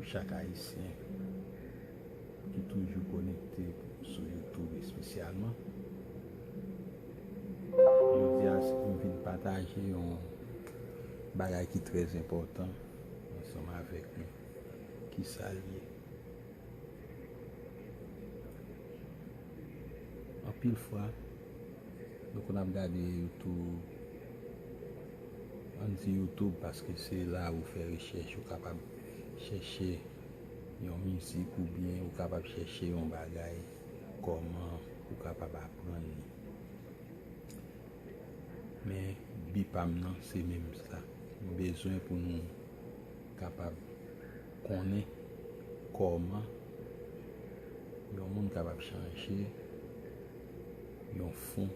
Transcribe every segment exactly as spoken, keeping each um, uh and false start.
Chak Ayisyen ki toujou konekte sou YouTube espesyalman. Jodi a, m vin pataje yon bagay ki trè enpòtan ansanm avèk nou. Ki sa l ye? Anpil fwa, nou konn ap gade YouTube, ann di YouTube, paske se la ou fè rechèch, ou kapab chèche yon mizik oubyen ou kapab chèche yon bagay, kòman ou kapab aprann li. Men bi pa m nan se menm sa. M bezwen pou nou kapab konnen kòman yon moun kapab chanje yon fon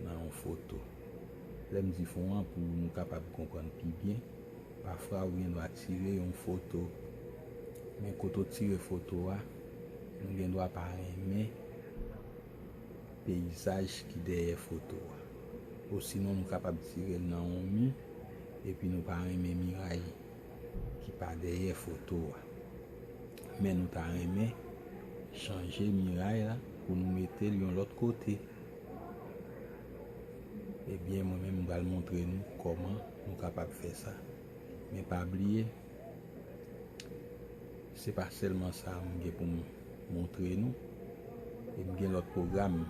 nan yon foto. Lè m di fon an, pou nou kapab konprann pi byen, pafwa ou gen dwa tire yon foto, men kote w tire foto a, nou gen dwa pa renmen peyizaj ki dèyè foto a. Osinon, nou kapab tire l nan yon mi, epi nou pa renmen miray ki pa dèyè foto a. Men nou ta renmen chanje miray la pou nou mete l yon lòt kote. Ebyen, mwen menm, m pral montre nou kòman nou kapab fè sa. Men pa bliye, se pa sèlman sa m gen pou m montre nou. E m gen lòt pwogram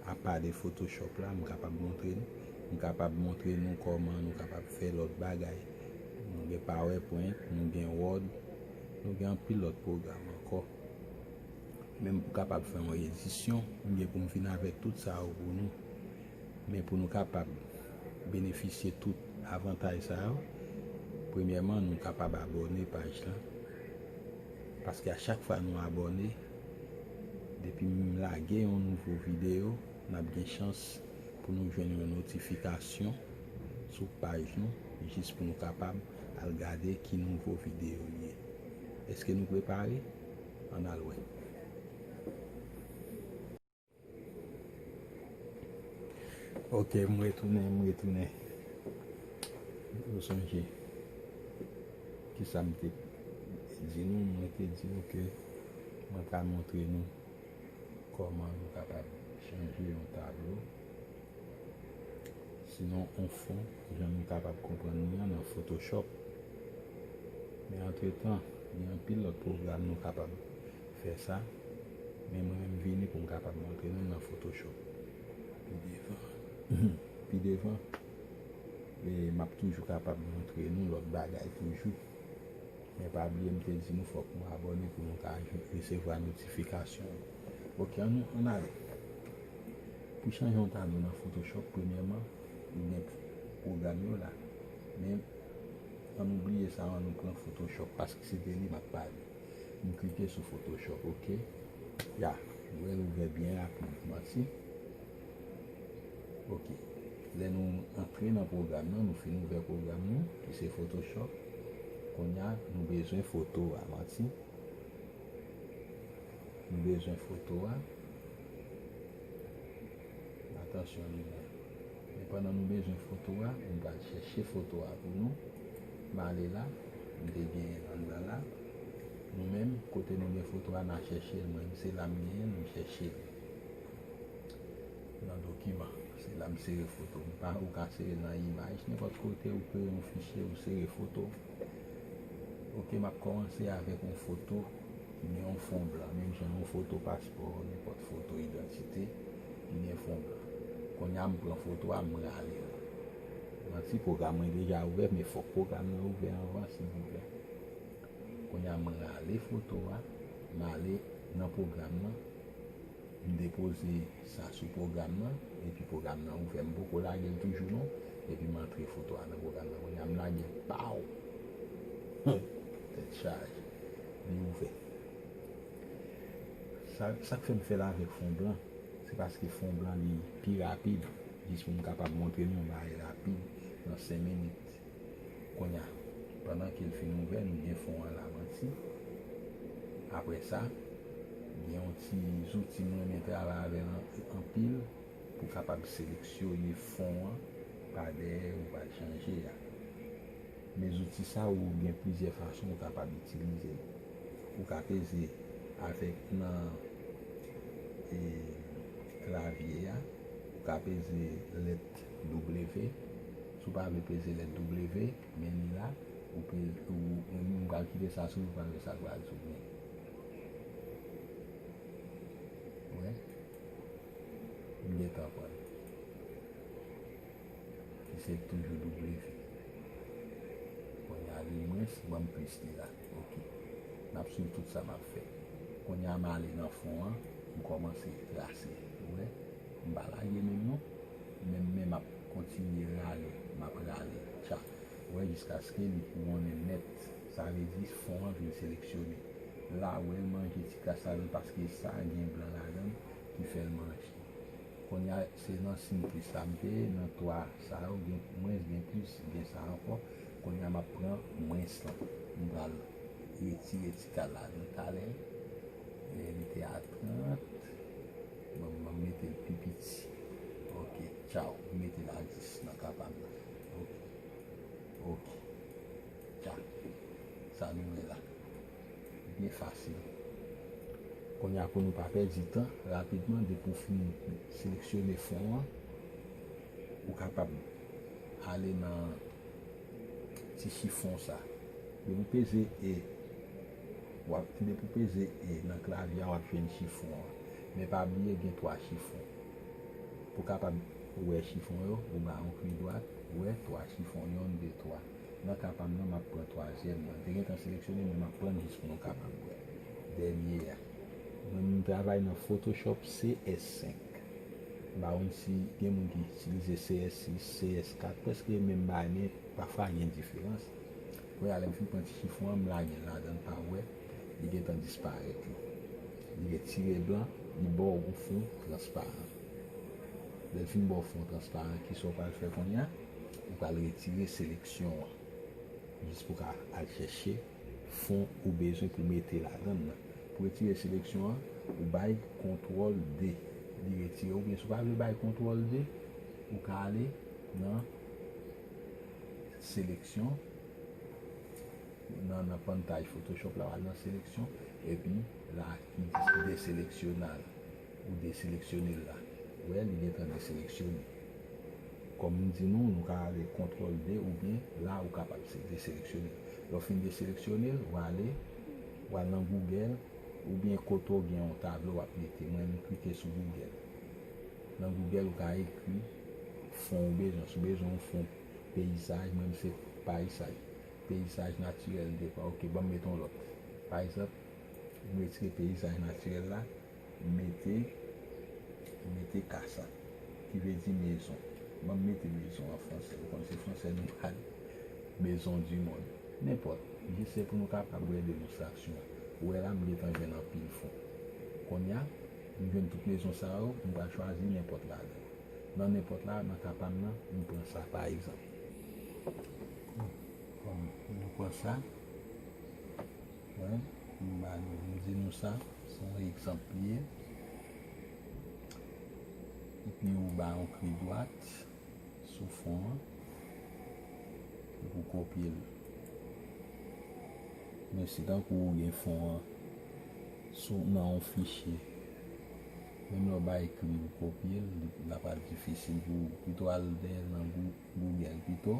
apa de Photoshop la, m kapab montre nou. M kapab montre nou kòman nou kapab fè lòt bagay. Nou gen PowerPoint, nou gen Word, nou gen anpil lòt pwogram ankò. Menm pou kapab fè yon edisyon, m gen pou m vin avèk tout sa yo pou nou. Men pou nou kapab benefisye tout avantaj sa yo, premyèman, nou kapab abòne paj la. Paske a chak fwa nou abòne, depi m lage yon nouvo videyo, n ap gen chans pou nou jwenn yon notifikasyon sou paj nou, jis pou nou kapab al gade ki nouvo videyo l ye. Èske nou prepare? Ann al wè. Ok, m retounen, m retounen. Ou sonje kisa m te di nou? Mwen te di nou ke mwen pral montre nou kòman nou kapab chanje yon tablo, sinon yon fon, jan nou kapab konprann li an nan Photoshop. Men antretan, gen anpil lòt pwogram nou kapab fè sa, men mwen menm vini pou m kapab montre nou nan Photoshop. Pi devan, pi devan, e m ap toujou kapab montre nou lòt bagay toujou. Men pa bliye m te di nou fòk nou abòne pou nou ka resevwa notifikasyon yo. Ok, ann nou, ann ale. Pou chanje yon tablo nan Photoshop, premyèman, nou gen pwogram yo la. Men, ann nou bliye sa, ann nou pran Photoshop, paske se de li m ap pale. M klike sou Photoshop, ok? Ya, nou wè l ouvè byen rapid, manti. Ok. Lè nou antre nan pwogram nan, nou fin ouvè pwogram nou, ki se Photoshop. Kounye a, nou bezwen foto a, manti. Nou bezwen foto a. Atansyon, li menm. Men pandan nou bezwen foto a, nou pral chèche foto a pou nou. M ale la, m te genyen l anndan la. Nou menm, kote nou gen foto a, n a chèche l. Mwen, se la m genyen l, m chèche l. Nan dokiman, se la m sere foto. M pa, ou ka sere l nan imaj, nenpòt kote ou kreye yon fichye, ou sere foto. Ok, m ap kòmanse avèk yon foto ki gen yon fon blan, menm jan yon foto paspò, nenpòt foto idantite ki gen fon blan. Kounye a, m pran foto a, m rale l. Manti, pwogram mwen deja ouvè, men fòk pwogram nan ouvè anvan, silvouplè. Kounye a, m rale foto a, m ale nan pwogram nan, m depoze sa sou pwogram nan, epi pwogram nan ouvè. M poko lage l toujou non, epi m antre foto a nan pwogram nan. Kounye a, m lage l, paw! Tèt chaje, li ouvè. Sa, sa k fè m fè l avèk fon blan, se paske fon blan li pi rapid, jis pou m kapab montre nou yon bagay rapid nan senk minit. Kounye a, pandan ke l fin ouvè, nou gen fon an la, manti. Apre sa, gen yon ti zouti mwen renmen travay avè l an-, anpil pou kapab seleksyone fon an pa dèyè ou pral chanje a. Men zouti sa ou gen plizyè fason ou kapab itilize l. Ou ka peze avèk nan e, klavye a, ou ka peze lèt W. Si w pa vle peze lèt W, men li la, ou pe, ou, ou, m pral kite sa sou, ou pral wè sa k pral sou men. Wè, m gentan pran l. Ki se toujou W. Kounye a li mwens, ban m plis li la. Ok. N ap swiv tout sa m ap fè. Kounye a m ale nan fon an, m kòmanse trase. Ou wè, m pa lage menm non. Menm men m ap kontinye rale, m ap rale. Tcha. Ou wè, jiskaske li wouwonnen nèt. Sa vle di fon an vin seleksyone. La, ou wè, l manje ti kras ladan l paske sa gen blan ladan l ki fè l manje. Kounye a, se nan siy plis la m te ye, nan twa sa yo, gen mwens, gen plis, gen sa ankò. Kounye a, m ap pran mwens lan. M pral retire ti kal la nan talè. E li te a trant. Bon, m mete l pi piti. Ok, tchaw. M mete l a dis nan ka pa m nan. Ok. Ok. Tcha. Sa nou wè la. Byen fasil. Kounye a, pou nou pa pèdi tan, rapidman, depi w fin seleksyone fon an, ou kapab ale nan ti chifon sa. Depi w peze E, w ap, depi w peze E nan klavye a, w ap jwenn chifon an. Men pa bliye gen twa chifon. Pou w kapab wè chifon yo, ou ba yon klik dwat, ou wè twa chifon, yonn, de, twa. Nan ka pa m nan, m ap pran twazyèm nan. M te gentan seleksyone, men m ap pran l jis pou nou kapab wè. Dènye a. Mwen, m travay nan Photoshop C S senk. M pa konn si gen moun ki itilize C S sis, C S kat, prèske menm bagay, men pafwa gen diferans. Kounye a, lè m fin pran ti chifon an, m lage l ladan l pa wè. Li gentan disparèt, wi. Li retire blan, li ba w yon fon transparan. Lè l fin ba w fon transparan, kisa w pral fè kounye a? Ou pral retire seleksyon an. Jis pou w ka al chèche fon ou bezwen pou mete ladan l nan. Pou retire seleksyon an, ou bay kontwòl D. Li retire. Oubyen si w pa vle bay kontwòl D, ou ka ale nan seleksyon, nan, nan pantay Photoshop la, w al nan seleksyon, epi la ki di deseleksyonal. Ou deseleksyone l la. Ou wè, li gentan deseleksyone. Kòm m di nou, nou ka ale kontwòl D oubyen la ou kapab se deseleksyone l. Lè w fin deseleksyone l, ou ale, ou al nan Google, oubyen kote w gen yon tablo w ap mete. Mwen, m klike sou Google. Nan Google, ou ka ekri fon ou bezwen. Si w bezwen yon fon peyizaj, mwen, m se payizaj. Peyizaj natirèl, m te pran. Ok, ban m mete yon lòt. Pa egzanp, m retire peyizaj natirèl la, m mete, m mete kasa, ki vle di mezon. Ban m mete mezon an fransè. Ou konn se fransè nou pale. Maison du monde. Nenpòt. Jis se pou nou kapab wè demonstrasyon an. Ou wè la, m gentan jwenn anpil fon. Kounye a, m jwenn tout mezon sa yo, m pral chwazi nenpòt ladan. Nan nenpòt la, nan ka pa m nan, m pran sa pa egzanp. Kòm nou pran sa, wè, m ba nou, m di nou sa, se yon egzanp li ye. Epi ou ba yon klik dwat sou fon an, epi ou kopye l. Men si tankou ou gen fon an sou, nan yon fichye, menm lè w bay klik ou kopye l, li, l ap pral difisil pou ou. Pito al dèyè nan Gou-, Google pito.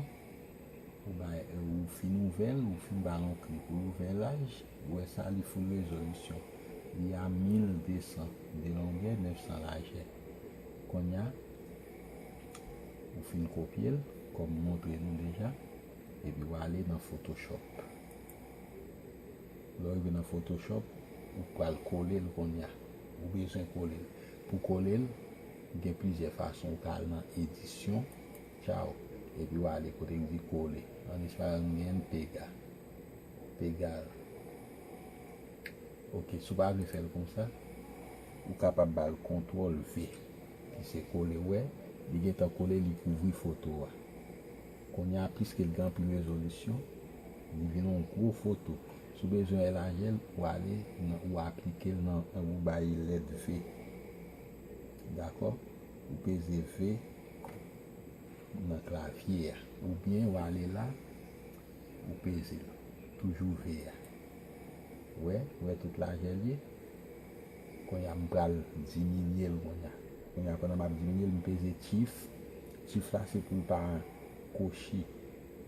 Ou bay, ou fin ouvè l, ou fin ba l yon klik, ou ouvè laj, ou wè sa li full rezolisyon. Li a mil de san de longè, nèf san lajè. Kounye a, ou fin kopye l, kòm m montre nou deja, epi w ale nan Photoshop. Lè w rive nan Photoshop, ou pral kole l kounye a. Ou bezwen kole l. Pou kole l, gen plizyè fason. Ou ka al nan edisyon, tchaw, epi w ale kote ki di kole. An espayòl, nou gen pega. Pega l. Ok, si w pa vle fè l konsa, ou kapab ba l kontwòl V, ki se kole, ou wè, li gentan kole, li kouvri foto a. Kounye a, piske l gen anpil rezolisyon, li vin yon gwo foto. Si w bezwen elaji l, ou ale, nan, ou aplike l nan, ou bay lèt V. Dakò? Ou peze V nan klavye a. Oubyen ou ale la, ou peze l. Toujou V a. Wè, wè tout lajè l ye. Kounye a m pral diminye l kounye a. Kounye a pandan m ap diminye l, m peze chif. Chif la se pou l pa kwochi.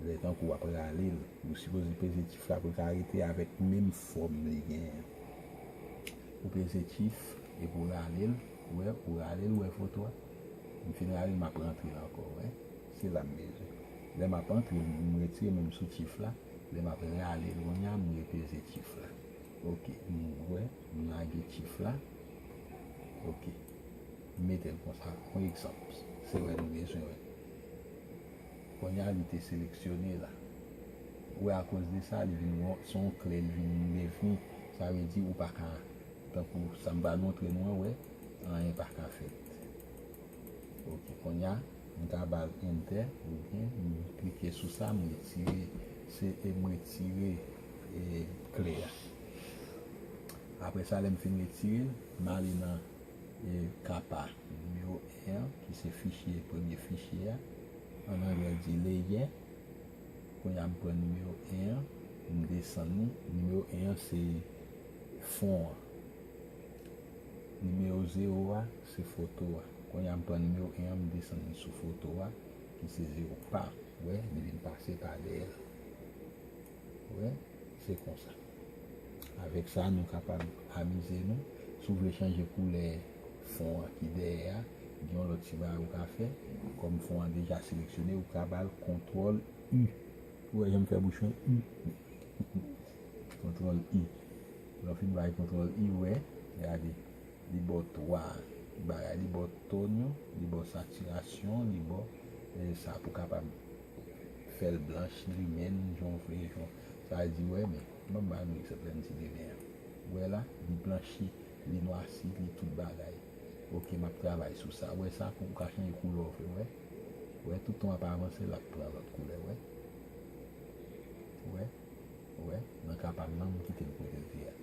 Lè tankou w ap rale l, ou sipoze peze chif la pou l ka rete avèk menm fòm li genyen. Ou peze chif epi w rale l, ou wè, ou rale l, ou wè foto a. M fin rale l, m ap rantre l ankò, wè. Se la m bezwen. Lè m ap rantre l, m retire men m sou chif la. Lè m ap rale l kounye a, m repeze chif la. Ok, m wè, m lage chif la. Ok. M mete l konsa, yon egzanp. Se wè nou bezwen wè. Kounye a, li te seleksyone la. Ou wè, akoz de sa, li vin yon, se yon kle, li vin defini. Sa vle di, ou pa ka, tankou sa m pral montre nou an, wè, anyen pa ka fèt. Ok, kounye a, m ka ba l enter, oubyen m klike sou sa, m retire, se, e m retire, e, kle a. Apre sa, lè m fin retire l, m ale nan, e, kapa nimewo en an, ki se fichye, premye fichye a. An anglè, l di layer. Kounye a, m pran nimewo en an, m desann li. Nimewo en an, se fon an. Nimewo zewo a, se foto a. Kounye a, m pran nimewo en an, m desann li sou foto a, ki se zewo. Pa, wè, li vin pase pa dèyè l. Wè, se konsa. Avèk sa, nou kapab amize nou. Si w vle chanje koulè fon an ki dèyè a, gen yon lòt ti bagay ou ka fè. Kòm fon an deja seleksyone, ou ka ba l kontwòl I. Ou wè jan m fè bouch mwen? I. Kontwòl I. Lè w fin bay kontwòl I, ou wè, gade, li ba w twa bagay, li ba w ton yo, li ba w satirasyon, li ba w, e, sa pou kapab fè l blanch, limen, jan w vle, jan, sa vle di, wè, men, ban m ba nou egzanp, lè m di limen an. Wè la, li blanchi, li nwasi, li tout bagay. Ok, m ap travay sou sa. Wè sa, ou ka chanje koulè w vle, wè. Wè, tout tan w ap avanse, l ap pran lòt koulè, wè. Wè, wè, nan ka pa m nan, m kite l kote l te a.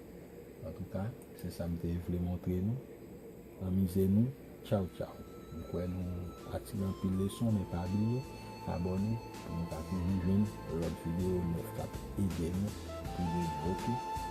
Antouka, se sa m te vle montre nou. Amize nou. Tchaw, tchaw. M kwè nou pa tire anpil leson, men pa bliye abòne pou nou ka toujou jwenn lòt videyo nèf k ap ede nou tou de bon, ok?